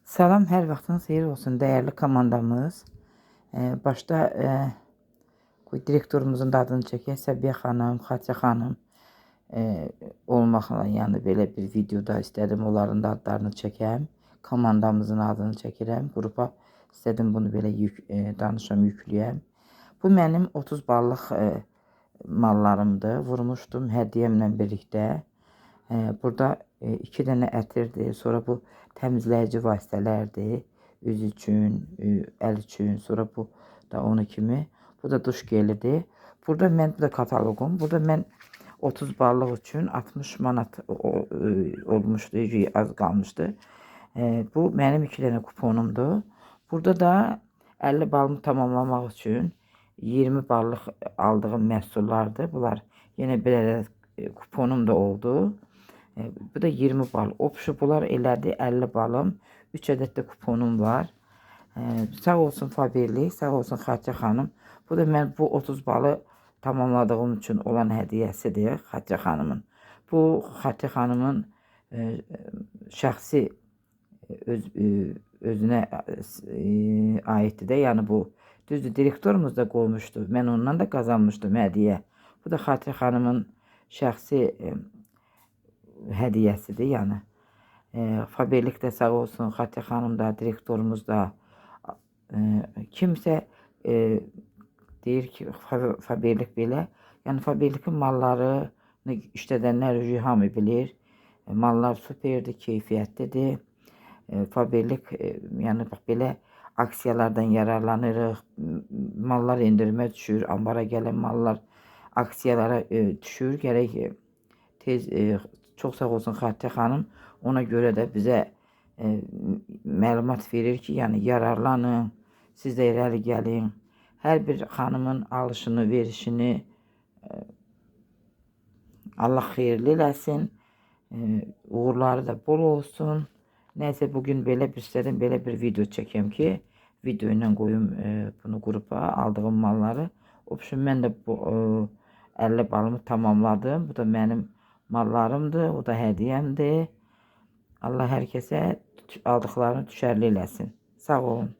Salam, hər vaxtınız xeyir olsun dəyərli komandamız. Başda direktorumuzun da adını çəkək, Səbiyə xanım, Xatirə xanım olmaqla, yəni belə bir videoda istədim onların da adlarını çəkəm. Komandamızın adını çəkirəm. Qrupa istədim bunu belə danışam, yükləyəm. Bu mənim 30 ballıq mallarımdır. Vurmuşdum hədiyyəmlə birlikdə. Burada 2 dənə ətirdir. Sonra bu təmizləyici vasitələrdir. Üz üçün, əl üçün. Sonra bu da onu kimi. Bu da duş gelidir. Burada mən, bu da kataloqum. Burada mən 30 ballıq üçün 60 manat olmuşdu, az qalmışdı. Bu mənim 2 dənə kuponumdur. Burada da 50 balımı tamamlamaq üçün 20 ballıq aldığım məhsullardır. Bunlar yenə belə də kuponum da oldu. Bu da 20 bal. Opşu bunlar elədi 50 balım. 3 ədəd də kuponum var. Sağ olsun Faberlic, sağ olsun Xatirə xanım. Bu da mən bu 30 balı tamamladığım üçün olan hədiyyəsidir Xatirə xanımın. Bu Xatirə xanımın şəxsi özünə aiddir də. Yəni bu düzdür, direktorumuz da qoymuşdu. Mən ondan da qazanmışdım hədiyyə. Bu da Xatirə xanımın şəxsi hədiyyəsidir, yəni. Faberlic də sağ olsun, Xatirə xanım da, direktorumuz da. Kimsə deyir ki, Faberlic belə. Yəni Faberlicin mallarını işlədənlər hamı bilir. Mallar superdir, keyfiyyətlidir. Faberlic, yəni bax belə aksiyalardan yararlanırıq. Mallar endirimə düşür, ambara gələn mallar aksiyalara düşür. Gərək tez çox sağ olsun Xatirə xanım. Ona görə də bizə məlumat verir ki, yəni yararlanın, siz də irəli gəlin. Hər bir xanımın alışını, verişini Allah xeyirli eləsin. Uğurları da bol olsun. Nəysə bugün belə bir istədim, belə bir video çəkəm ki, video ilə qoyum bunu qrupa, aldığım malları. Opşum mən də bu 50 balımı tamamladım. Bu da mənim mallarımdır, o da hədiyyəmdir. Allah hər kəsə aldıqlarını düşərli eləsin. Sağ olun.